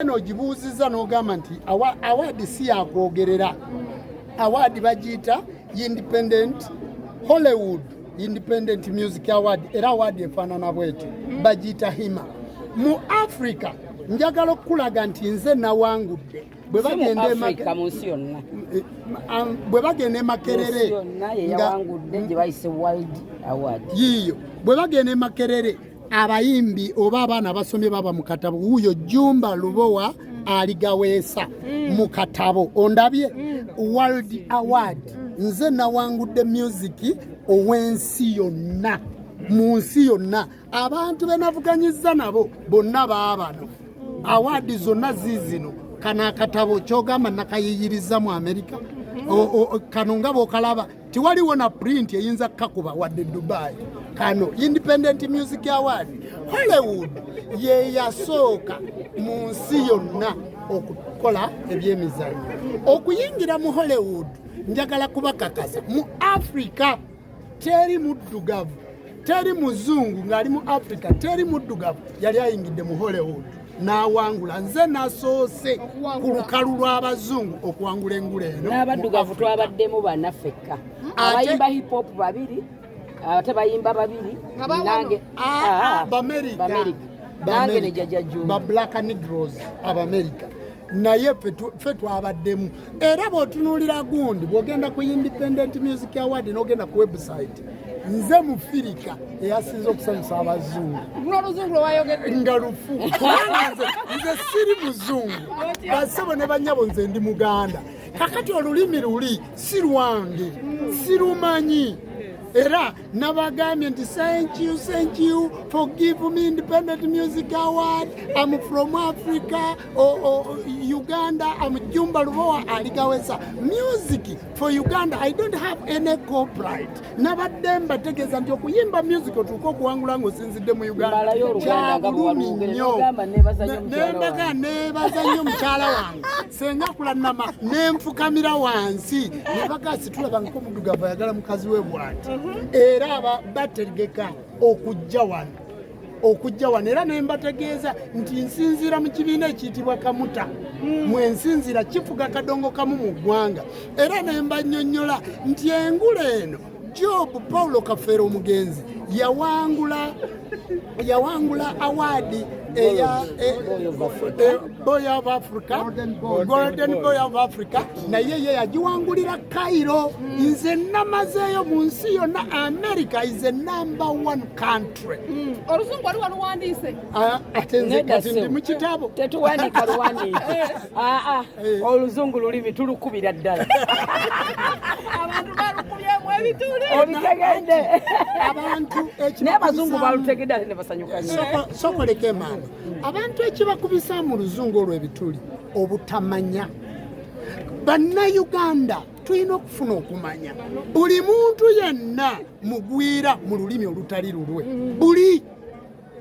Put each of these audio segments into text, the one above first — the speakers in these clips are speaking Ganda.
Eno ogibuuzizza n'ogamba nti award si yakwogerera. Award bagiyita Independent Hollywood Independent Music Award, era award efaanana bwetyo, bagiyita HIMA mu Africa. Njagala okukulaga nti nze nawangudde. Bwe Si mu bagenda e Africa, mu nsi yonna. Bwe bagenda e Mu nsi Makerere yonna ye yawangudde gye bayise World Award. Yiiyo, bwe bagenda e Makerere, abayimbi oba abaana abasomye baba mu katabo. Wuuyo Jumba Lubowa Aligaweesa mu katabo. Ondabye World Award, nze nawangudde music ow'ensi yonna. Mu nsi yonna abantu be navuganyizza nabo bonna baabano. Award zonna ziizino. Kano akatabo kyogamba nakayiyiriza mu Amerika. Kano nga bw'okalaba, tiwaliwo na print eyinza kukakuba wadde Dubai. Kano Independent Music Award Hollywood ye yasooka mu nsi yonna okukola ebyemizannyo okuyingira mu Hollywood. Njagala kubakakasa, mu Africa teri muddugavu, teri muzungu ng'ali mu Africa, teri muddugavu yali ayingidde mu Hollywood n'awangula. Nze nasoose ku lukalu lw'abazungu okuwangula engula eno mu N'abaddugavu Africa. Twabaddemu banaffekka. Ate Abayimba hip hop babiri, ate bayimba babiri. Nga bawano. Nange. Ah, ah, Bamerica. Bamerica. Nange ne Jajja Jumba. Ba Black Negroes Abamerica, naye ffe twabaddemu. Era bw'otunuulira gundi, bw'ogenda ku Independent Music Award n'ogenda ku website, nze mufirika eyasinze okusanyusa abazungu. N'oluzungu lwe wayogedde. Nga lufu, kubanga nze siri muzungu. Basebo ne banyabo, nze ndi Muganda. Kakati olulimi luli si lwange, sirumanyi. Era nabagambye nti, "Thank you, thank you for give me Independent Music Award. I'm from Africa or Uganda. I'm Jumba Lubowa Aligawesa, music for Uganda. I don't have any copyright." Nabadde mbategeeza nti okuyimba music otuuke okuwangula ng'osinzidde mu Uganda Mbalayo Oluganda nga kyabulumi bwewalwogere. nnyo. N'ogamba, "Neebaza nnyo mukyala Nembaga wange." Neebaza nnyo mukyala wange senga kulanama, nenfukamira wansi nebaga situlabangako omuddugavu ayagala mukazi we bw'ati. Era aba bategeka okujja wano. Era nembategeeza nti nsinziira mu kibiina ekiyitibwa Kamuta, mwensinziira kifuga kadongo kamu mu ggwanga. Era nembanyonnyola nti engula eno, Job Paulo Kafeero omugenzi yawangula award eya Boy of Africa. Boy of Africa, Golden Boy of Africa, naye ye yagiwangulira Cairo. Nze namazeeyo mu nsi yonna. America is a number one country. Oluzungu wali waluwandiise? Ah, ate nze Nedda, kati ndi ssebo. mu kitabo. Tetuwandiika luwandiike. Aa, oluzungu lulimi tulukubira ddala. Abantu balukubyemu ebituli. Obitegedde? Abantu Naye abazungu balutegedde ate ne basanyuka nnyo. Sokoleke maama, abantu ekibakubisa mu luzungu olwo ebituli obutamanya. Bannayuganda tulina okufuna okumanya. Buli muntu yenna mugwira mu lulimi olutali lulwe.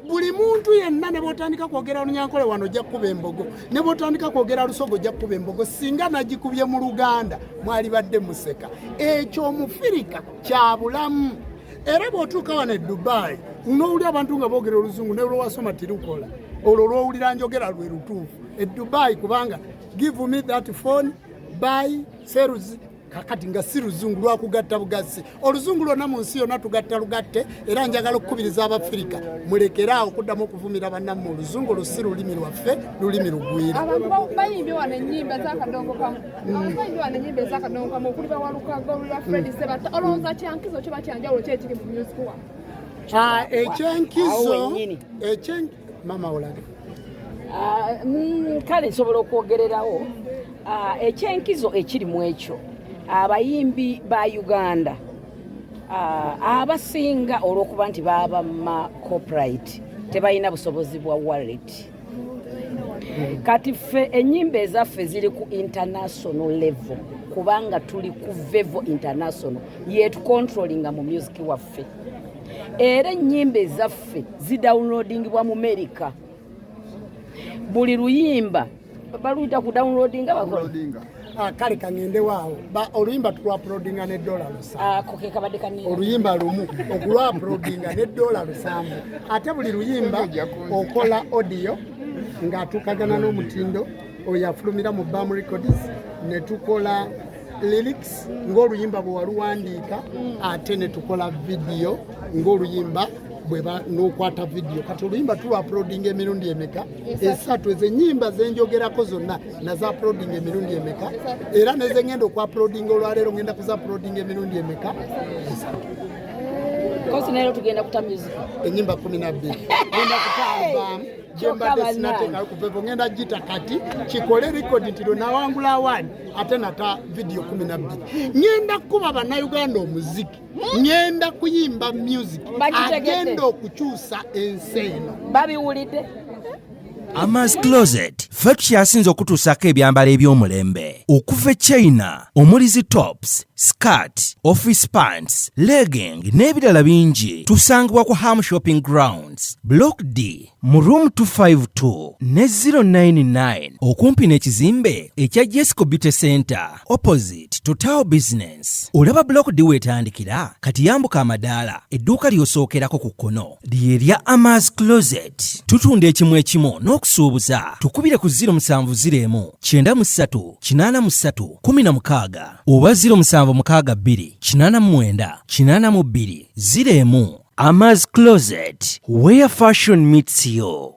Buli muntu yenna, ne bwotandika kwogera Lunyankole wano ojja kukuba embogo, ne bwotandika kwogera Lusoga ojja kukuba embogo. Singa nagikubye mu Luganda mwalibadde museka. Ekyo omufirika kya bulamu. Era bw'otuuka wano e Dubai n'owulira abantu nga boogera oluzungu, ne lwewasoma tirukola, olwo lwowulira njogera lwe lutuufu e Dubai, kubanga "Give me that phone", "buy", "sales". Kakati nga si luzungu lwakugatta bugasi. Oluzungu lwonna mu nsi yonna tugatta lugatte. Era njagala okukubiriza Abafirika, mulekeraawo okuddamu okuvumira bannammwe. Oluzungu olwo si lulimi lwaffe, lulimi lugwira. Abantu bayimbye wano ennyimba z'akadongo kamu. Abantu bayimbye wano ennyimba ez'akadongo kamu, okuli Bawalukaga, olwa Fred Sebatta. Olowooza kyankizo kiba kyanjawulo ki ekiri mu music wa? Ah, Awo ekyenkizo wennyini. Mama olaga. Ah, kale nsobola okwogererawo. Ekyenkizo ekiri mu ekyo, abayimbi ba Uganda abasinga olw'okuba nti babamma copyright, tebalina busobozi bwa wallet. Kati ffe ennyimba ezaffe ziri ku international level, kubanga tuli ku Vevo International yetucontrollinga mu music waffe. Era ennyimba ezaffe zidownloadingibwa mu America. Buli luyimba baluyita ku downloadinga, bakola. Ah, kale kaŋŋende waawo. Oluyimba tulwauploadinga ne $7. Ako ke kabadde kanira. Oluyimba lumu okulwauploadinga ne $7. Ate buli luyimba okola audio. Ng'atuukagana n'omutindo oyo afulumira mu Bam Records, ne tukola lyrics ng'oluyimba bwe waluwandiika, ate ne tukola vidiyo ng'oluyimba bweba n'okwata vidiyo. Kati oluyimba tulwa uploadinga emirundi emeka? Esatu. Ezo ennyimba zenjogerako zonna naza uploadinga emirundi emeka? Era nezengenda okuuploadinga olwaleero ngenda kuza uploadinga emirundi emeka? Esatu. Kosi neero tugenda kuta music. Enyimba 12 ngenda kuta album gyembadde Kyokka sinateekayo kuvevo, ngenda gita. Kati kikole record nti lwenawangula award ate nata vidiyo 12. Ngenda kuba bannayuganda omuziki, ngenda kuyimba music Bakitegedde. agenda okukyusa ensi eno. Babiwulidde. Amas Closet ffe tukyasinze okutuusaako ebyambalo eby'omulembe okuva e China, omuli zi tops, skirt, office pants, legging n'ebirala bingi. Tusangibwa ku Ham Shopping Grounds, Block D, mu room 252 ne 099, okumpi n'ekizimbe ekya Jesco Beauty Center, opposite Total Business. Olaba Block D weetandikira, kati yambuka amadaala, edduuka ly'osookerako ku kkono lye lya Amas Closet. Tutunda ekimu ekimu n'okusuubuza. Tukubire ku 0701 93 83 16 oba 0762 89 82 01. Amas Closet, where fashion meets you.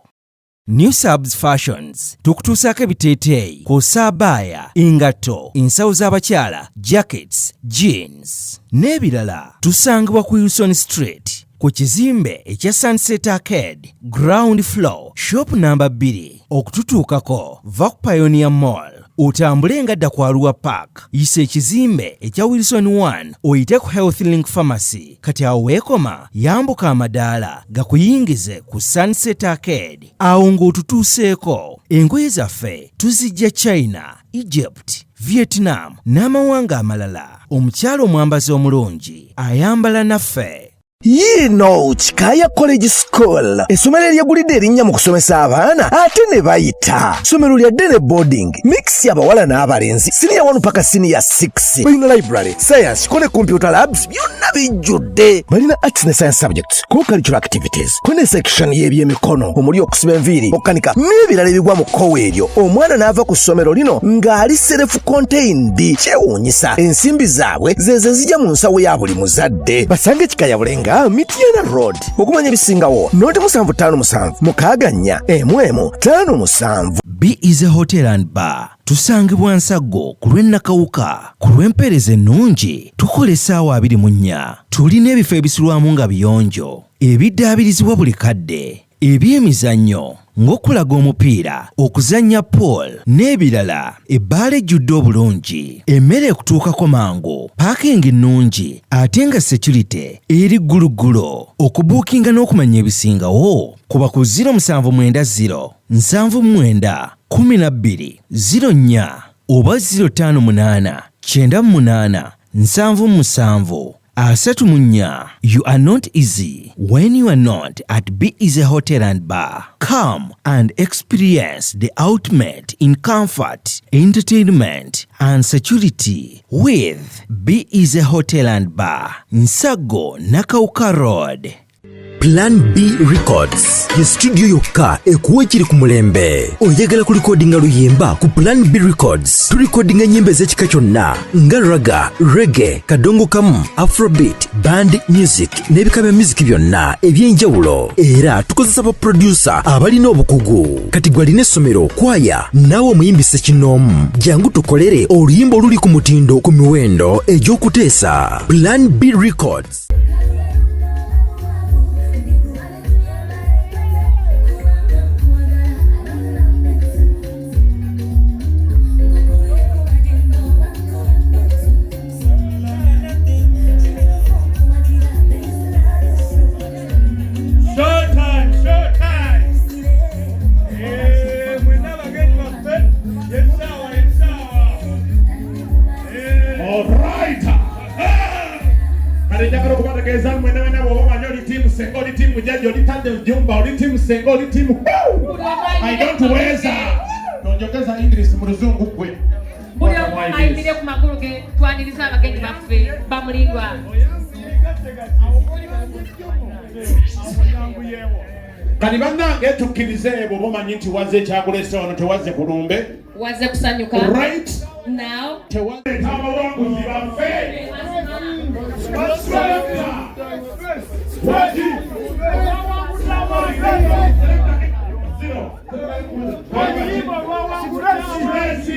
New Subs Fashions tukutuusaako ebiteeteeyi kw'ossa abaaya, engatto, ensawo z'abakyala, jackets, jeans n'ebirala. Tusangibwa ku Wilson Street ku kizimbe ekya Sunset Arcade, ground floor, shop namba 2. Okututuukako, va ku Pioneer Mall otambule nga dda ku Arua Park, yisa ekizimbe ekya Wilson 1, oyite ku Health Link Pharmacy. Kati awo weekoma, yambuka amadaala gakuyingize ku Sunset Arcade. Awo ng'otutuuseeko. Engoye zaffe tuzijja China, Egypt, Vietnam n'amawanga amalala. Omukyala omwambazi omulungi ayambala naffe. Yiino Kikaaya College School, essomero eryegulidde erinnya mu kusomesa abaana ate ne bayita. Ssomero lya day ne boarding mix, abawala n'abalenzi, siniya 1 paka siniya 6. Balina library, science ko ne computer labs, byonna bijjudde. Balina arts ne science subjects, co-curricular activities, ko ne section y'ebyemikono omuli okusiba enviiri, okukanika n'ebirala ebigwa mu kkowa eryo. Omwana n'ava ku ssomero lino ng'ali self contained. Kyewuunyisa, ensimbi zaabwe zezo ezijja mu nsawo ya buli muzadde. Basange Kikaya Bulenga, Mityana Road. Okumanya ebisingawo, noti 757 64 11 57. B is a Hotel and Bar. Tusangibwa Nsaggo ku lw'e Nakawuka. Ku lw'empeereza ennungi tukola essaawa 24. Tulina ebifo ebisulwamu nga biyonjo, ebiddaabirizibwa buli kadde, ebyemizannyo ng'okulaga omupiira, okuzannya pool n'ebirala. Ebbaala ejjudde obulungi, emmere ekutuukako mangu, parking nnungi ate nga security eri gguluggulo. Okubuukinga n'okumanya ebisingawo, kuba ku 0790 79 12 04 oba 058 98 77 34. You are not easy when you are not at Be Easy Hotel and Bar. Come and experience the ultimate in comfort, entertainment and security with Be Easy Hotel and Bar, Nsago, Nakawuka Road. Plan B Records ye studio yokka ekuwa ekiri ku mulembe. Oyagala kulikodinga luyimba? Ku Plan B Records tulikodinga ennyimba ez'ekika kyonna nga ragga, reggae, kadongo kamu, afrobeat, band music n'ebika bya music byonna eby'enjawulo. Era tukozesa ba producer abalina obukugu. Kati gwe alina essomero, kwaya, naawe omuyimbi ssekinnoomu, jangu tukolere oluyimba oluli ku mutindo ku miwendo egy'okuteesa. Plan B Records. Showtime, showtime. Eh, mwenna abagenyi baffe, essaawa, essaawa. Alright. Kale njagala okubategeeza mwenna mwenna, bw'oba omanyi oli team senga, oli team jjajja, oli tadde jumba, oli team senga, oli team I don't weza tonjogeza English mu luzungu ggwe. Buli omu ayimirire ku magulu ge, twaniriza abagenyi baffe bamulindwa. Awo yanguyeewo. Kati bannange tukkirize bw'oba omanyi nti wazze ekyakulese wano tewazze kulumbe. Wazze kusanyuka. Right? Now. Tewazze abawanguzi baffe. Waki? Stress.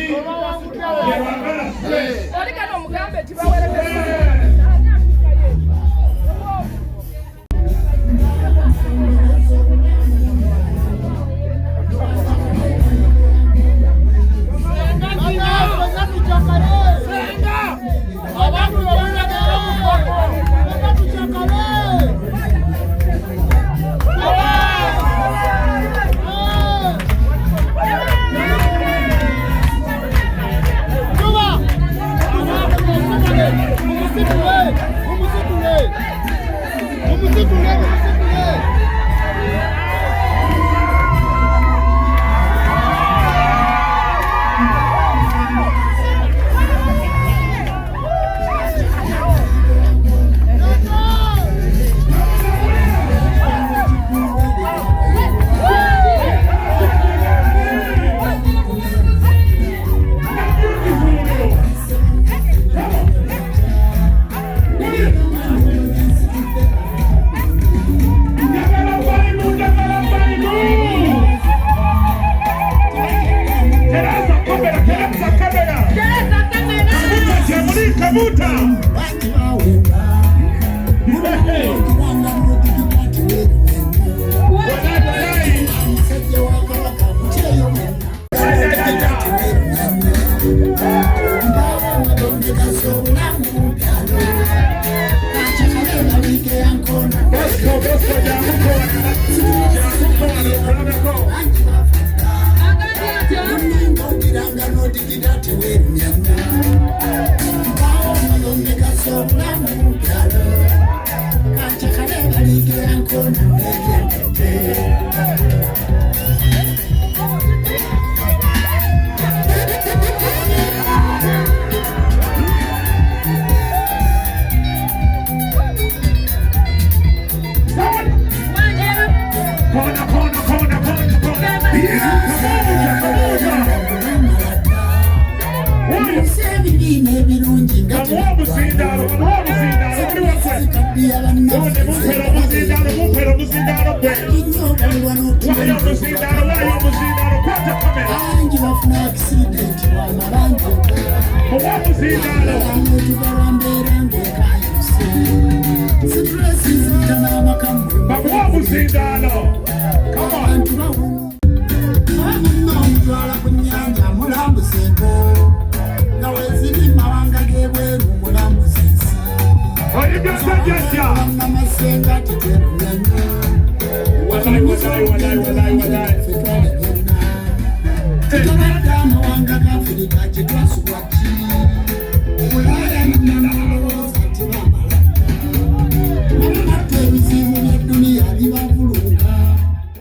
Yewagala stress. Oli kano omugambe nti bawerekeza.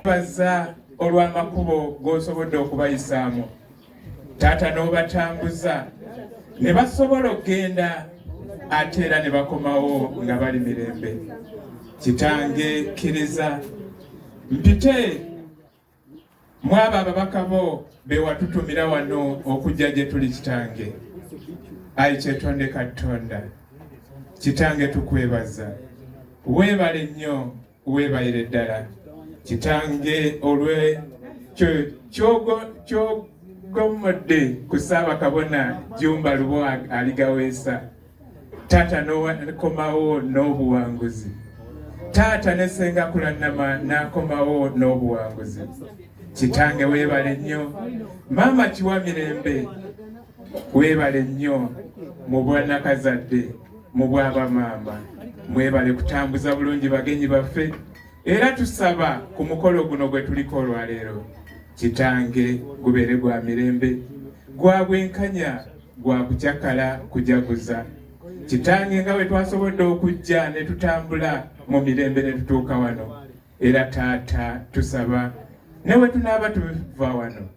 Baza olw'amakubo g'osobodde okubayisaamu taata n'obatambuza ne basobola okugenda ate era ne bakomawo nga bali mirembe. Kitange kkiriza mpite mwabo ababaka bo be watutumira wano okujja gye tuli kitange. Ayi kyetonde Katonda, kitange tukwebaza, weebale nnyo, weebalire ddala kitange olw'ekyo ky'ogomodde ku Ssaabakabona Jjumba Lubowa Aligaweesa. Taata n'okomawo n'obuwanguzi, taata ne Ssenga Kulannama n'akomawo n'obuwanguzi. Kitange weebale nnyo, maama Kiwa Mirembe weebale nnyo mu bwannakazadde, mu bwabamaama, mwebale kutambuza bulungi bagenyi baffe. Era tusaba ku mukolo guno gwe tuliko olwaleero, kitange gubeere gwa mirembe, gwa bwenkanya, gwa kucakala, kujaguza. Kitange nga bwe twasobodde okujja ne tutambula mu mirembe ne tutuuka wano, era taata tusaba ne bwe tunaaba tuva wano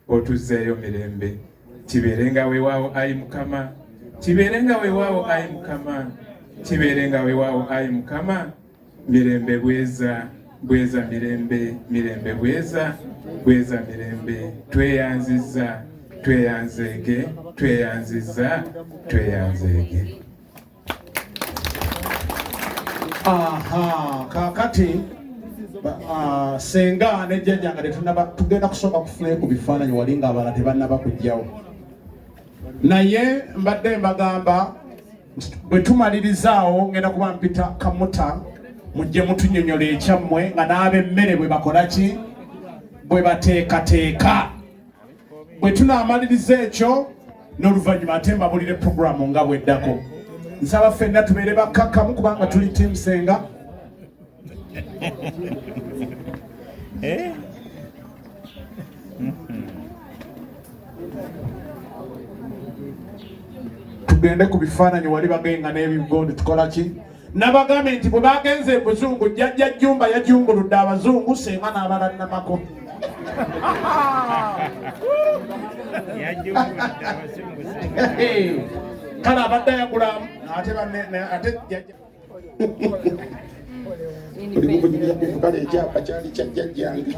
otuzzeeyo mirembe. Kibeere nga weewaawo ayi Mukama, kibeere nga weewaawo ayi Mukama, kibeere nga weewaawo ayi Mukama, mirembe bweza Bweza mirembe, mirembe bweza, bweza mirembe. Tweyanzizza, tweyanzeege, tweyanzizza, tweyanzeege. Aha, kakati senga ne jjajja nga tetunaba tugenda kusooka kufunayo ku bifaananyi wali nga abalala tebannaba kujjawo, naye mbadde mbagamba bwe tumalirizaawo ngenda kuba mpita Kamuta, mujje mutunyonyola ekyammwe nga n'ab'emmere bwe bakola ki, bwe bateekateeka. Bwe tunaamaliriza ekyo n'oluvannyuma ate mbabulire puroguramu nga bweddako. Nsaba ffenna tubeere bakkakkamu kubanga tuli tiimu Senga. Tugende ku bifaananyi wali bagenga n'ebigondi tukola ki. Nabagambye nti bwe bagenze e Buzungu, jjajja Jjumba yajunguludde abazungu, senga n'abalannamako. Kale abadde ayagula ate banne ate jjajja kale ekyapa kyali kya jjajjange.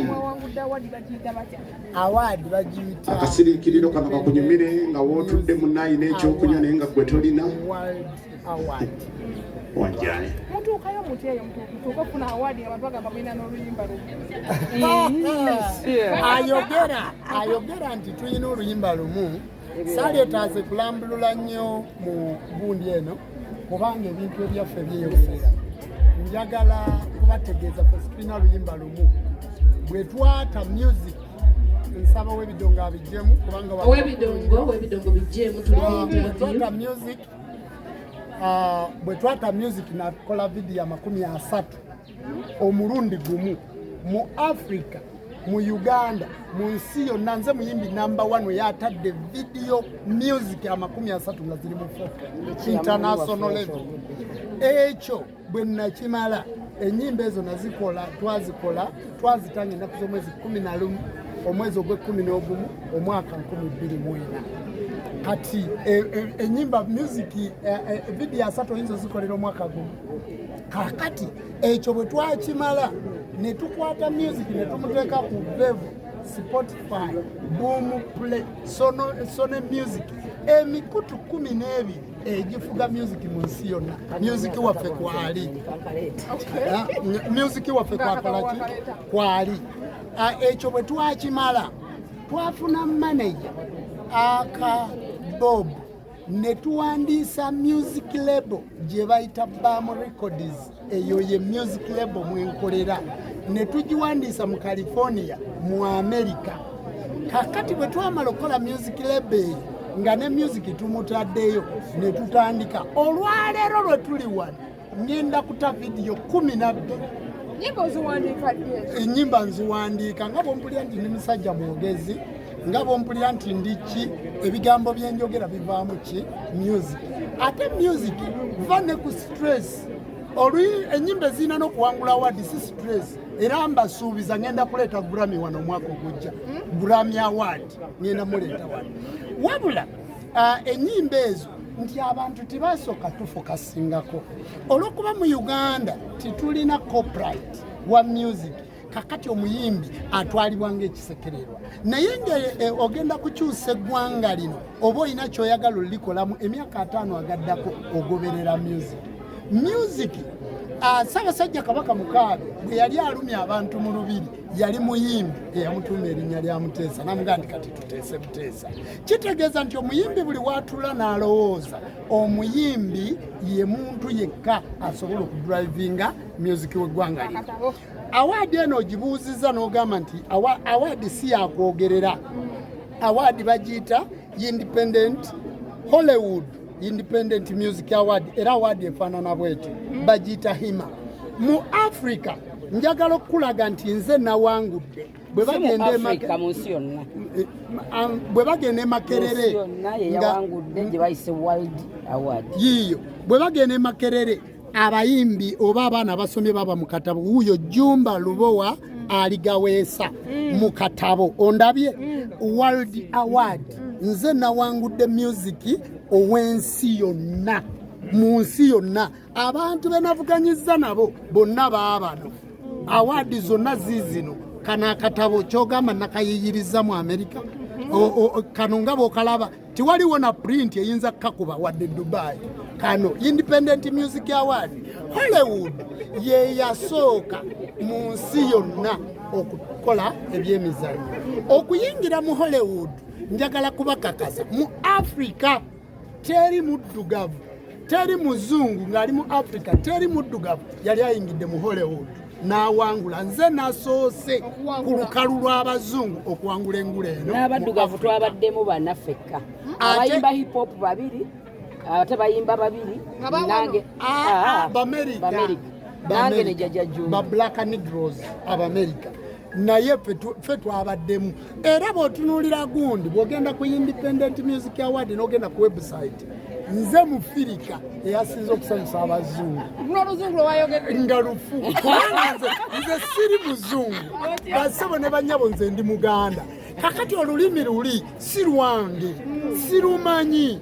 Mwawangudde award, bagiyita batya? Award bagiyita Akasiriikiriro kano kakunyumire nga wootudde munaayina ekyokunywa naye nga gwe tolina. World Award. Wanjani. Mutuukayo mutya eyo, mutuuka okufuna award abantu bagamba mulina n'oluyimba lumu? Ayogera nti tulina oluyimba lumu. Salyetaaze kulambulula nnyo mu gundi eno kubanga ebintu ebyaffe byeyogerera. Njagala kubategeeza fe tulina luyimba lumu. Bwe twata music, nsaba ow'ebidongo abijjemu kubanga Ow'ebidongo bijjeemu, tuli mu Bwe interview. twata music, bwe twata music nakola vidiyo 30 omulundi gumu mu Africa, mu Uganda, mu nsi yonna. Nze muyimbi namba 1 yatadde video music 30 nga ziri mu 4K international level. Ekyo bwe nakimala, ennyimba ezo nazikola, twazikola, twazitanga ennaku z'omwezi 11, omwezi ogw'e-11, omwaka 2004. Kati ennyimba music vidiyo 30 oyinza ozikolera omwaka gumu. Kakati ekyo bwe twakimala ne tukwata music ne tumuteeka ku Vevo, Spotify, Boomplay, Sony Music, emikutu 12 egifuga music mu nsi yonna. Music waffe kwali. Music waffe kwakolaki kwali. Ekyo bwe twakimala, twafuna manager aka Bob ne tuwandiisa music label gye bayita Bam Records. Eyo ye music label mwenkolera, ne tugiwandiisa mu California mu America. Kakati bwe twamala okukola music label eyo nga ne music tumutaddeyo, ne tutandika. Olwaleero lwe tuli wano, ngenda kuta vidiyo 12. Nyimba oziwandiika ddi ezo? Ennyimba nziwandiika nga bwompulira nti ndi musajja mwogezi, nga bwompulira nti ndi ki, ebigambo byenjogera bivaamu ki? Music. Ate music va ne ku stress. Ennyimba ezirina n'okuwangula award si stress. Era mbasuubiza ngenda kuleeta Grammy wano omwaka ogujja. Grammy Award ngenda muleeta wano. Wabula ennyimba ezo nti abantu tebasooka tufokasingako olw'okuba mu Uganda titulina copyright wa music. Kakati omuyimbi atwalibwa ng'ekisekererwa, naye nga ogenda kukyusa eggwanga lino oba olina kyoyagala olikolamu emyaka 50 agaddako, ogoberera music. Music, Ssaabasajja Kabaka Mukaaga bwe yali alumya abantu mu lubiri, yali muyimbi eyamutuuma erinnya lya Muteesa, namugaa nti kati tuteese Muteesa. Kitegeeza nti omuyimbi buli watula n'alowooza, omuyimbi ye muntu yekka asobola okudrivinga music w'eggwanga lino. Award eno ogibuuzizza n'ogamba nti award si yakwogerera. Award bagiyita Independent Hollywood Independent Music Award, era award efaanana bwetyo, bagiyita HIMA. Mu Africa njagala okukulaga nti nze nawangudde bwe Si mu bagenda e Africa, mu nsi yonna. Bwe bagenda e Mu Makerere nsi yonna ye yawangudde gye bayise World Award. Yiiyo, bwe bagenda e Makerere, abayimbi oba abaana abasomye baba mu katabo. Wuuyo Jumba Lubowa aligaweesa mu katabo, ondabye? World Award, nze nawangudde music ow'ensi yonna, mu nsi yonna. Abantu be navuganyizza nabo bonna baabano, award zonna ziizino. Kano akatabo kyogamba nakayiyiriza mu Amerika. Kano nga bw'okalaba, tiwaliwo na print eyinza kukakuba wadde Dubai. Kano Independent Music Award, Hollywood ye yasooka mu nsi yonna okukola ebyemizannyo okuyingira mu Hollywood. Njagala kubakakasa, mu Africa teri muddugavu, teri muzungu ng'ali mu Africa, teri muddugavu yali ayingidde mu Hollywood n'awangula. Nze nasoose ku lukalu lw'abazungu okuwangula engula eno. N'abaddugavu twabaddemu banaffekka, abayimba hip hop babiri, ate bayimba babiri, nange. Bamerika. Nange ne Jjajja Jumba. Ba Black Negroes Abamerika, naye ffe twabaddemu. Era bw'otunuulira gundi, bw'ogenda ku Independent Music Award n'ogenda ku website, nze mufirika eyasinze okusanyusa abazungu. N'oluzungu lwewayogedde. Nga lufu, kubanga nze siri muzungu. Basebo ne banyabo, nze ndi Muganda. Kakati olulimi luli si lwange, sirumanyi.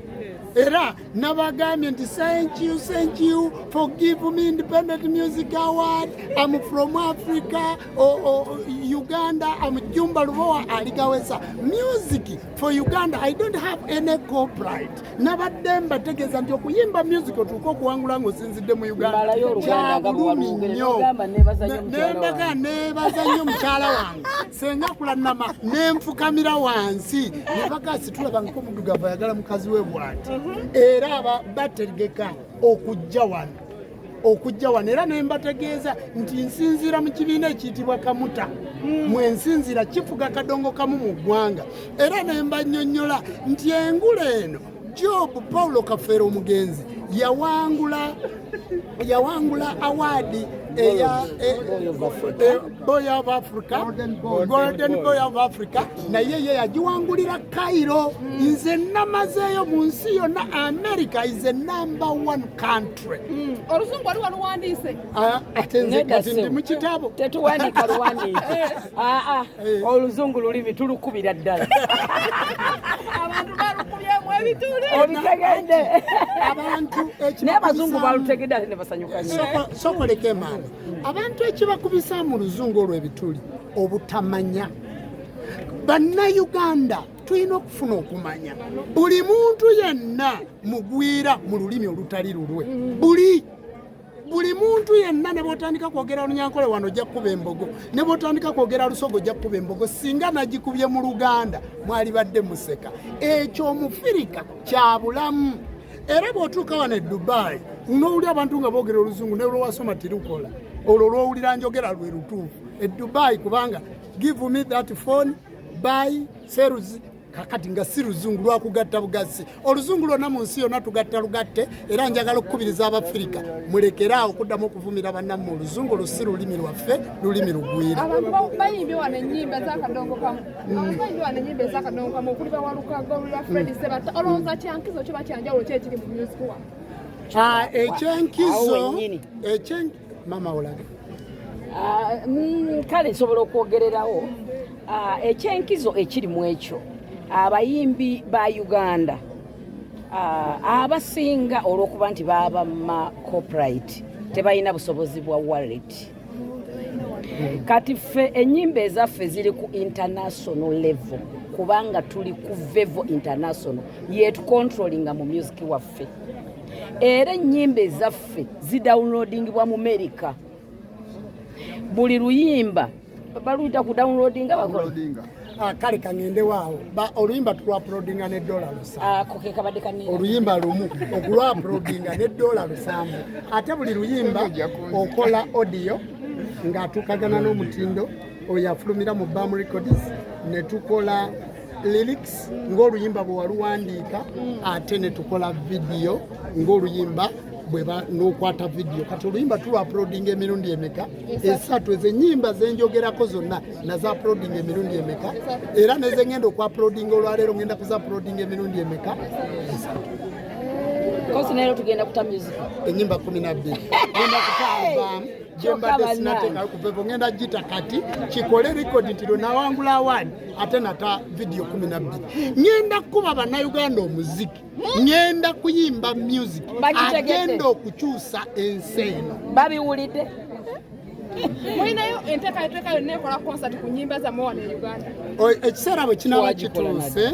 Era nabagambye nti thank you, thank you for give me Independent Music Award. I'm from Africa or Uganda. I'm Jumba Lubowa Aligawesa, music for Uganda. I don't have any copyright. Nabadde mbategeeza nti okuyimba music otuuke okuwangula ng'osinzidde mu Uganda Mbalayo Oluganda nga kyabulumi bw'alwogere. nnyo. N'ogamba neebaza nnyo mukyala Nembaga wange. neebaza nnyo mukyala wange Senga Kulanama, nenfukamira wansi nebagasi tulabangako omuddugavu ayagala mukazi we bw'ati. Era aba bategeka okujja wano. Era nembategeeza nti nsinziira mu kibiina ekiyitibwa Kamuta, mwensinziira kifuga kadongo kamu mu ggwanga. Era nembanyonnyola nti engula eno, Job Paulo Kafeero omugenzi yawangula award eya Boy of Africa, Golden Boy of Africa, naye ye yagiwangulira Cairo. Nze namazeeyo mu nsi yonna. America is a number one country. Oluzungu wali waluwandiise? Ah, ate nze Nedda. kati ndi Ssebo. mu kitabo. Tetuwandiika luwandiike. Aa, oluzungu lulimi tulukubira ddala. Abantu balukubyemu ebituli. Obitegedde? Abantu Naye abazungu balutegedde ate ne basanyuka nnyo. Sokoleka emaani. Abantu ekibakubisa mu luzungu olwo ebituli, obutamanya. Bannayuganda tulina okufuna okumanya. Buli muntu yenna mugwira mu lulimi olutali lulwe. Buli muntu yenna, ne bwotandika kwogera Lunyankole wano ojja kukuba embogo, ne bwotandika kwogera Lusoga ojja kukuba embogo. Singa nagikubye mu Luganda mwali badde museka. Ekyo omufirika kya bulamu. Era bw'otuuka wano e Dubai n'owulira abantu nga boogera oluzungu, ne lwewasoma tirukola, olwo lwowulira njogera lwe lutuufu e Dubai, kubanga give me that phone, buy sales. Kakati nga si luzungu lwakugatta bugasi, oluzungu lwonna mu nsi yonna tugatta lugatte. Era njagala okukubiriza Abafirika, mulekeraawo okuddamu okuvumira bannammwe. Oluzungu olwo si lulimi lwaffe, lulimi lugwira. Abantu bayimbye wano ennyimba ez'akadongo kamu. Abantu bayimbye wano ennyimba ez'akadongo kamu, okuli Bawalukaga, olwa Fred Sebatta. Olowooza kyankizo kiba kyanjawulo ki ekiri mu music wa? Ah, Awo ekyenkizo wennyini. Mama olaga. Ah, kale nsobola okwogererawo. Ekyenkizo ekiri mu ekyo, abayimbi ba Uganda abasinga olw'okuba nti babamma copyright, tebalina busobozi bwa wallet. Kati ffe ennyimba ezaffe ziri ku international level, kubanga tuli ku Vevo International, yetucontrollinga mu music waffe. Era ennyimba ezaffe zidownloadingibwa mu America. Buli luyimba baluyita ku downloadinga, bakola. Ah, kale kaŋŋende waawo. Oluyimba tulwapulodinga ne $7. Ako ke kabadde kanene. Oluyimba lumu okulwapulodinga ne $7. Ate buli luyimba okola audio ng'atuukagana n'omutindo oyo afulumira mu Bam Records, ne tukola lyrics ng'oluyimba bwe waluwandiika, ate ne tukola vidiyo ng'oluyimba bweba n'okwata vidiyo. Kati oluyimba tulwapulodinga emirundi emeka? Esatu. Ezo ennyimba zenjogerako zonna nazauploadinga emirundi emeka? Era nezengenda okwapulodinga olwaleero ngenda kuzauploadinga emirundi emeka? Esatu. Kosi naye tugenda kuta music. Enyimba 12. Ngenda kuta album. Gyembadde sinateekayo ku Vevo ngenda gita kati kikole record nti lwe award ate nata video 12. Ngenda kukuba bannayuganda omuziki. Ngenda kuyimba music. Agenda okukyusa ensi eno. Babiwulidde. Mulinayo enteekateeka yonna ekola concert ku nnyimba zammwe wano e Uganda? Ekiseera bwe kinaaba kituuse,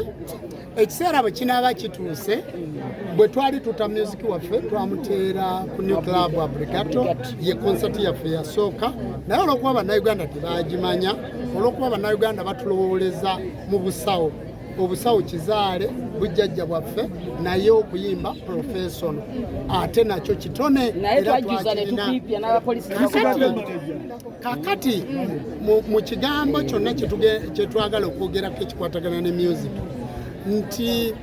ekiseera bwe kinaaba kituuse, bwe twali tuta music waffe twamuteera ku New Club Abrigato, ye concert yaffe yasooka, naye olw'okuba bannayuganda tebaagimanya, olw'okuba bannayuganda batulowooleza mu busawo, obusawo kizaale bujjajja bwaffe, naye okuyimba professional ate nakyo kitone, era twakirina. Kakati mu kigambo kyonna kye twagala okwogerako ekikwatagana ne music nti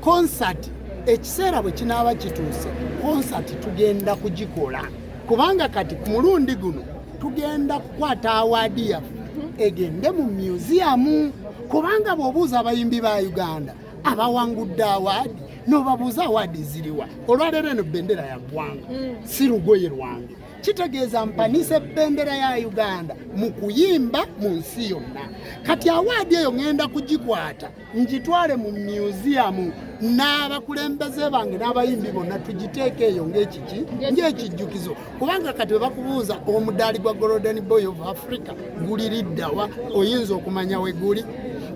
concert ekiseera bwe kinaaba kituuse, concert tugenda kugikola, kubanga kati ku mulundi guno tugenda kukwata award yaffe egende mu museum, kubanga bw'obuuza abayimbi ba Uganda abawangudde award n'obabuuza award ziriwa, olwaleero eno bendera ya ggwanga si lugoye lwange, kitegeeza mpanise bendera ya Uganda mu kuyimba mu nsi yonna. Kati award eyo ngenda kugikwata ngitwale mu museum n'abakulembeze bange n'abayimbi bonna tugiteeke eyo ng'ekiki ng'ekijjukizo, kubanga kati bwe bakubuuza omudaali gwa Golden Boy of Africa guliriddawa oyinza okumanya we guli.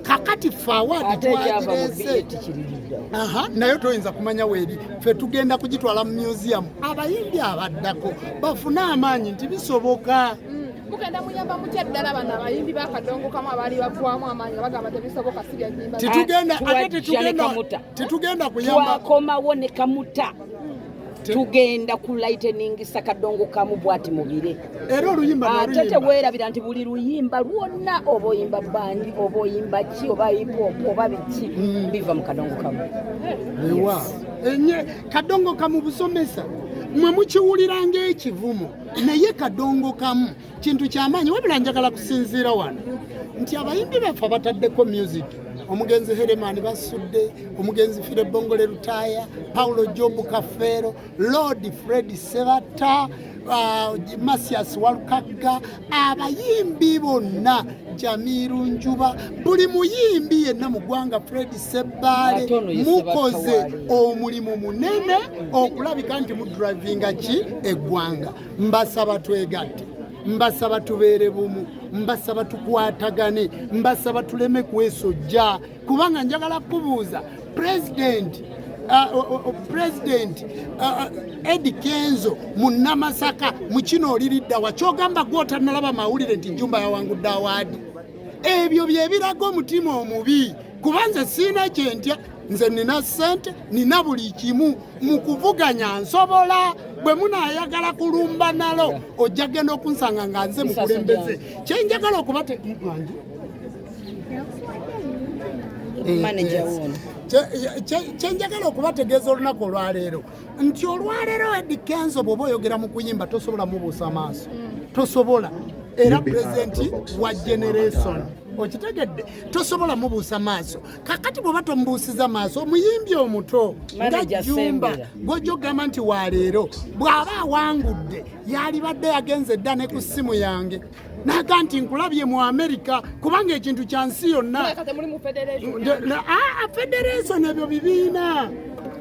Kakati ffe award twagireese naye toyinza kumanya weeri, ffe tugenda kugitwala mu museum abayimbi abaddako bafune amaanyi nti bisoboka. Mugenda muyamba mutya ddala bano abayimbi b'akadongo kamu abaali baggwamu amaanyi nga bagamba tebisoboka si bya nnyimba? Tetugenda kuyamba, twakomawo ne kamuta, tugenda ku lightening sakadongo kamu bwati mubire. Era oluyimba ate teweerabira nti buli luyimba lwonna oba oyimba bandi oba oyimba ki oba hip hop oba biki biva mu kadongo kamu. Ewa enye kadongo kamu busomesa mwe mukiwulira ng'ekivumo, naye kadongo kamu kintu kyamaanyi. Wabula njagala kusinziira wano nti abayimbi baffe abataddeko music, omugenzi Heremani Basudde, omugenzi Fire Bongole Lutaaya, Paulo Jobu Kafeero, Lord Fred Sebatta, Masias Walukagga, abayimbi bonna, Jamiru Njuba, buli muyimbi yenna mu ggwanga, Fred Sebbaale, mukoze omulimu munene okulabika nti mudrivinga ki eggwanga. Mbasaba twegatte, mbasaba tubeere bumu, mbasaba tukwatagane, mbasaba tuleme kwesojja, kubanga njagala kubuuza President Eddie Kenzo munnamasaka mu kino oliridda wa kyogamba gw'otannalaba mawulire nti Jumba yawangudde award? Ebyo bye biraga omutima omubi, kuba nze siina kye ntya, nze nina ssente, nina buli kimu, mu kuvuganya nsobola. Bwe munaayagala kulumba nalo ojja genda okunsanga nga nze mukulembeze. Kyenjagala okubate kyenjagala okubategeeza olunaku olwaleero nti olwaleero Eddie Kenzo bw'oba oyogera mu kuyimba tosobola mubuusa maaso, tosobola. Era pulezidenti wa generation okitegedde, tosobola mubuusa maaso. Kakati bw'oba tomubuusiza maaso omuyimbi omuto nga Jumba gw'ojja okugamba nti waleero bw'aba awangudde yalibadde yagenze dda ne ku ssimu yange naga nti nkulabye mu Amerika, kubanga ekintu kya nsi yonna. Federation ebyo bibiina,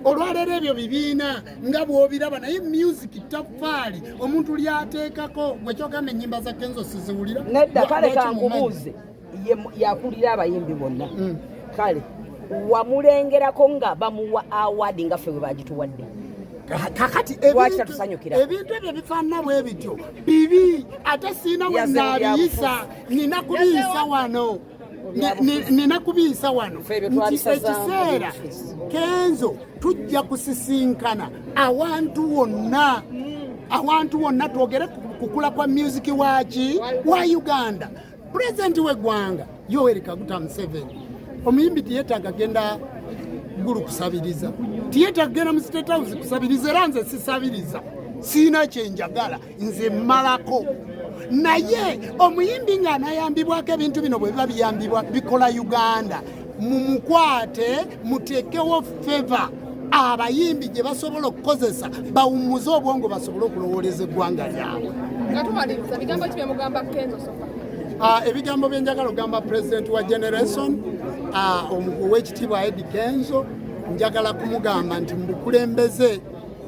olwaleero ebyo bibiina nga bw'obiraba, naye music taffaali omuntu lyateekako. Gwe kyogamba ennyimba za Kenzo siziwulira? Nedda, kale kankubuuze, yakulira abayimbi bonna, kale wamulengerako nga bamuwa award nga ffe bwe bagituwadde? Kakati ebintu ebyo bifaanana bwe bityo bibi, ate siina we naabiyisa, nina kubiyisa wano, nina kubiyisa wano nti ekiseera Kenzo tujja kusisinkana awantu wonna, awantu wonna twogere kukula kwa music waki wa Uganda. Pulezidenti w'eggwanga Yoweri Kaguta Museveni, omuyimbi tiyetaaga genda Ggulu kusabiriza, tiyetaaga genda mu State House kusabiriza, era nze sisabiriza, siina kyenjagala, nze mmalako. Naye omuyimbi ng'anayambibwako ebintu bino bwe biba biyambibwa bikola Uganda, mumukwate muteekewo favor. Abayimbi gye basobola okukozesa bawummuze obwongo basobole okulowooleza eggwanga lyabwe. Nga tumaliriza, bigambo ki byemugamba Kenzo so far? Ebigambo byenjagala okugamba president wa generation, owekitiibwa Eddy Kenzo, njagala kumugamba nti mu bukulembeze,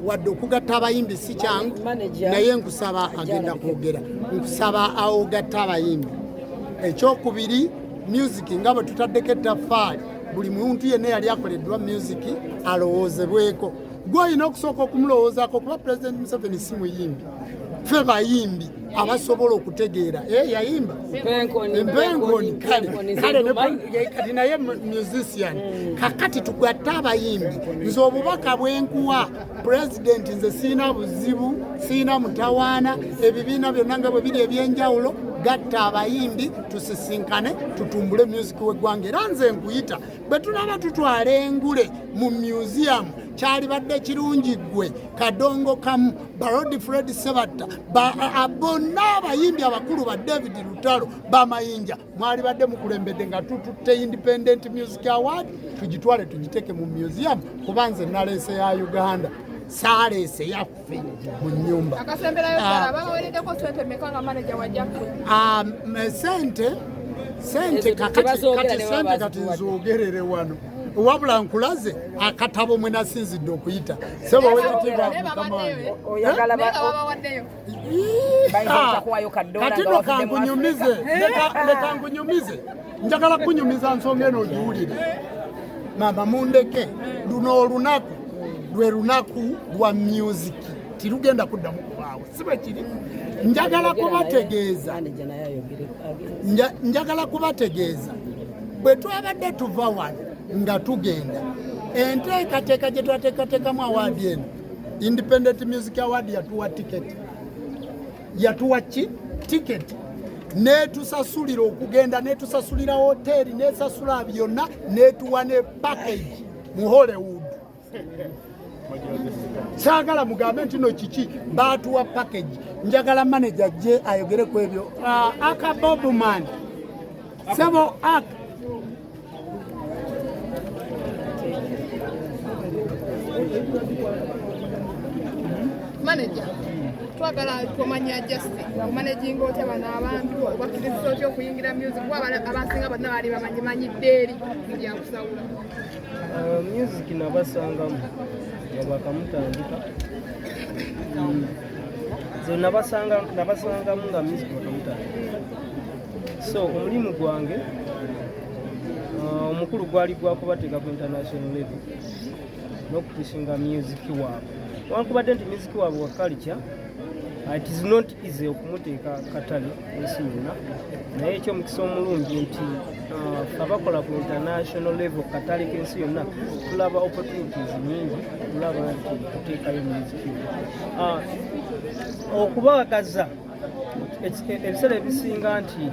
wadde okugatta abayimbi si kyangu, Manager. naye nkusaba, agenda kwogera, nkusaba awogatta abayimbi. Ekyokubiri, music nga bwe tutaddeko ettaffaali, buli muntu yenna yali akoleddwa music alowoozebweko. Gwe olina okusooka okumulowoozaako, kuba President Museveni si muyimbi, ffe bayimbi abasobola okutegeera. Yayimba Empenkoni, kale kale kati naye musician. Kakati tugatte abayimbi. Nze obubaka bwenkuwa pulezidenti, nze siina buzibu, siina mutawaana, ebibiina byonna nga bwe biri ebyenjawulo, gatta abayimbi tusisinkane tutumbule music w'eggwanga. Era nze nkuyita, bwe tulaba tutwala engule mu museum, kyalibadde kirungi ggwe Kadongo Kamu, Barodi Fred Sebatta, bonna abayimbi abakulu, ba David Lutalo, Bamayinja, mwalibadde mukulembedde nga tututte Independent Music Award, tugitwale tugiteeke mu museum, kuba nze naleese ya Uganda, saaleese yaffe mu nyumba. Akasemberayo ddala, babawereddeko sente meka nga manager wa Jackie? Sente Ezo kakati tebazoogera kati ne baba sente kati bazituwadde. nzoogerere wano, wabula nkulaze akatabo mwe nasinzidde okuyita sebo wekitiibwa Naye mukama babawaddeyo, wange. Oyagala naye nga babawaddeyo. Bayinza obutakuwaayo kaddoola Kati nga no wavudde mu kankunyumize. Leka nkunyumize, njagala kunyumiza nsonga eno ogiwulire. Mama mundeke, luno olunaku lwe lunaku lwa music, tirugenda kuddamu kubaawo, si bwe kiri? Njagala kubategeeza Manager naye ayogere. Njagala kubategeeza, bwe twabadde tuva wano nga tugenda, enteekateeka gye twateekateekamu award eno, Independent Music Award, yatuwa tiketi. Yatuwa ki? Tiketi, netusasulira okugenda, netusasulira hoteeri, nesasula byonna, netuwa ne package mu Hollywood. Saagala mugambe nti no kiki, baatuwa package. Njagala manager je ayogere ku ebyo. Aka Bobman, sebo aka. Manager, twagala kumanya just omanaginga otya bano abantu, obakkiriza otya okuyingira music, kuba abasinga bonna baali bamanyimanyidde eri mu byakusawula. Music nabasangamu nga bakamutandika. Nze nabasangamu nga music bakamutandika, so omulimu gwange omukulu gwali gwakubateeka ku international level n'okupushinga music waabwe, wankubadde nti music waabwe wa culture, it is not easy okumuteeka katale ensi yonna. Naye ekyomukisa omulungi nti ffe abakola ku international level, katale k'ensi yonna, tulaba opportunities nyingi, tulaba nti tuteekayo music we. Okubagaza ebiseera ebisinga nti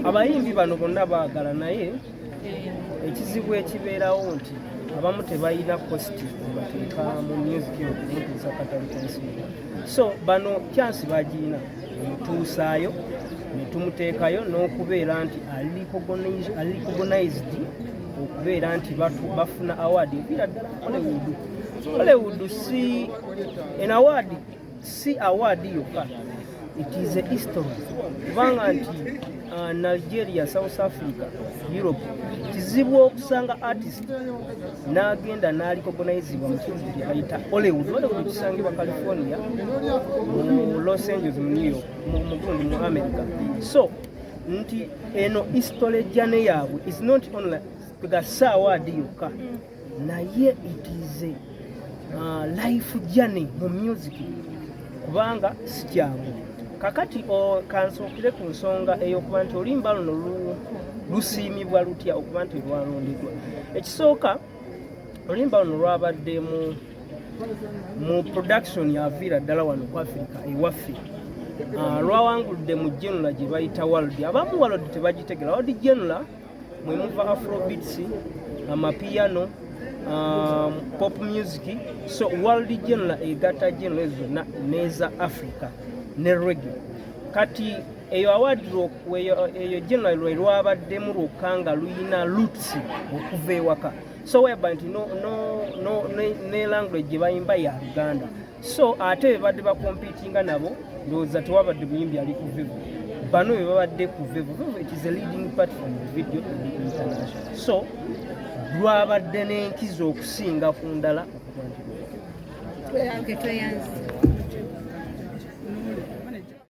abayimbi bano bonna baagala, naye ekizibu ekibeerawo nti abamu tebalina cost bateeka mu music eyo okumutuusa katale k'ensi yonna. So bano chance bagiina omutuusaayo netumuteekayo n'okubeera nti ali recognized, okubeera nti bafuna award eviira ddala Hollywood. Hollywood si en award, si award yokka, it is a history, kubanga nti Nigeria, South Africa, Europe, kizibu okusanga artist n'agenda n'arecognizibwa mu kintu kye bayita Hollywood. Hollywood kisangibwa California, mu Los Angeles, mu New York, mu gundi mu America. So nti eno history journey yaabwe is not only ga award yokka, naye it is a life journey mu music, kubanga si kyangu. Kakati kansookere ku nsonga ey'okuba nti oluyimba luno lusiimibwa lutya okuba nti lwalondeddwa. Ekisooka, oluyimba luno lwabadde mu production yaviira ddala wano ku Africa ewaffe. Lwawangulidde mu genre gye bayita world. Abamu world tebagitegera. World genre mwe muva afrobeats, amapiano, pop music. So world genre egatta genre ezo zonna n'eza Africa ne reggae. Kati Eyo award eyo general lwe lwabaddemu lwokka nga luyina roots okuva ewaka, so whereby nti no, ne language gye bayimba ya Luganda. So ate bebadde bacompetinga nabo, ndowooza tewabadde muyimbi ali ku Vevo. Bano be babadde ku Vevo. Vevo, it is a leading platform of video in the international, so lwabadde n'enkizo okusinga ku ndala okuba nti Okay, tweyanze.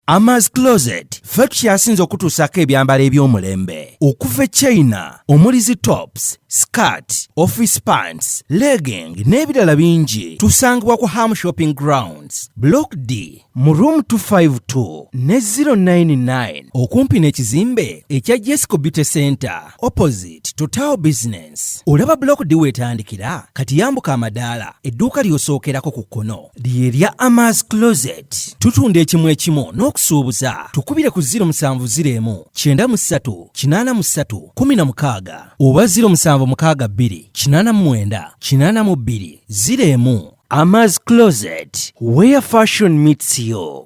Amas Closet ffe tukyasinze okutuusaako ebyambalo eby'omulembe okuva e China, omuli zi tops, skirt, office pants, legging n'ebirala bingi. Tusangibwa ku Ham Shopping Grounds, Block D, mu room 252 ne 099, okumpi n'ekizimbe ekya Jesco Beauty Center, opposite Total Business. Olaba Block D weetandikira, kati yambuka amadaala, edduuka ly'osookerako ku kkono lye lya Amas Closet. Tutunda ekimu ekimu n'okusuubuza. Tukubire ku 0701 93 83 16 oba 0762 89 82 01. Amas Closet, where fashion meets you.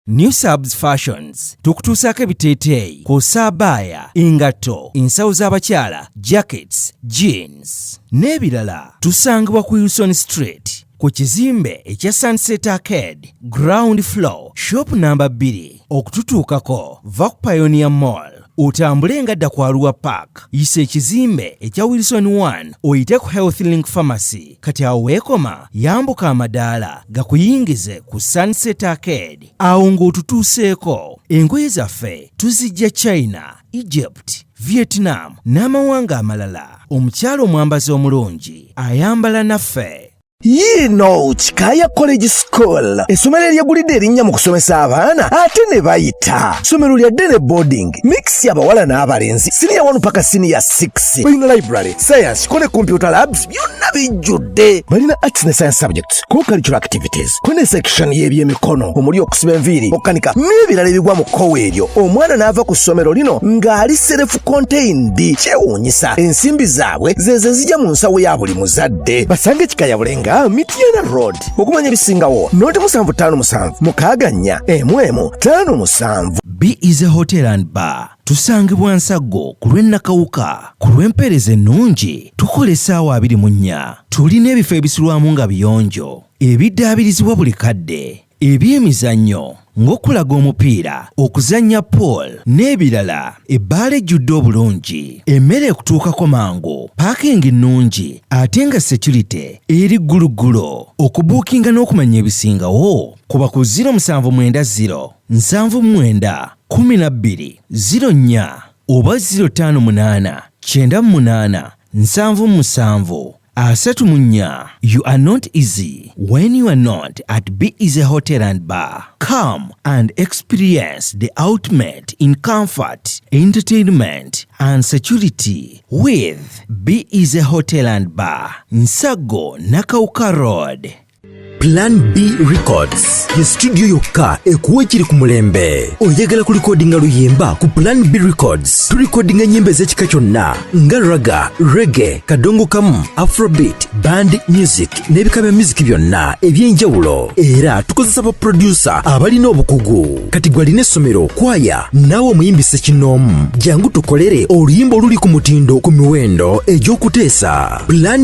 New Subs Fashions tukutuusaako ebiteeteeyi kw'ossa abaaya, engatto, ensawo z'abakyala, jackets, jeans n'ebirala. Tusangibwa ku Wilson Street, ku kizimbe ekya Sunset Arcade, ground floor, shop namba 2. Okututuukako, va ku Pioneer Mall, otambule nga dda ku Arua Park, yisa ekizimbe ekya Wilson 1, oyite ku Health Link Pharmacy. Kati awo weekoma, yambuka amadaala gakuyingize ku Sunset Arcade. Awo ng'otutuuseeko. Engoye zaffe tuzijja China, Egypt, Vietnam n'amawanga amalala. Omukyala omwambazi omulungi ayambala naffe. Yiino Kikaaya College School, essomero eryegulidde erinnya mu kusomesa abaana ate ne bayita. Ssomero lya day boarding mix, abawala n'abalenzi, siniya 1 paka siniya 6. Balina library, science ko ne computer labs, byonna bijjudde. Balina arts ne science subjects, co-curricular activities, ko ne section y'ebyemikono omuli okusiba enviiri, okukanika n'ebirala ebigwa mu kkowa eryo. Omwana n'ava ku ssomero lino ng'ali self contained. Kyewuunyisa, ensimbi zaabwe zezo ezijja mu nsawo ya buli muzadde. Basange Kikaya Bulenga, Mityana Road. Okumanya ebisingawo, noti 757 64 11 57. B is a Hotel and Bar. Tusangibwa Nsaggo ku lw'e Nakawuka. Ku lw'empeereza ennungi, tukola essaawa 24. Tulina ebifo ebisulwamu nga biyonjo, ebiddaabirizibwa buli kadde, ebyemizannyo ng'okulaga omupiira, okuzannya pool n'ebirala. Ebbaala ejjudde obulungi, emmere ekutuukako mangu, parking nnungi ate nga security eri gguluggulo. Okubuukinga n'okumanya ebisingawo, kuba ku 0790 79 12 04 oba 058 98 77 34. You are not easy when you are not at Be Easy Hotel and Bar. Come and experience the ultimate in comfort, entertainment, and security with Be Easy Hotel and Bar, Nsago, Nakawuka Road. Plan B Records ye studio yokka ekuwa ekiri ku mulembe. Oyagala kulikodinga luyimba? Ku Plan B Records tulikodinga ennyimba ez'ekika kyonna nga ragga, reggae, kadongo kamu, afrobeat, band music n'ebika bya music byonna eby'enjawulo. Era tukozesa baproducer abalina obukugu. Kati gwe alina essomero, kwaya, naawe omuyimbi ssekinnoomu, jangu tukolere oluyimba oluli ku mutindo ku miwendo egy'okuteesa. Plan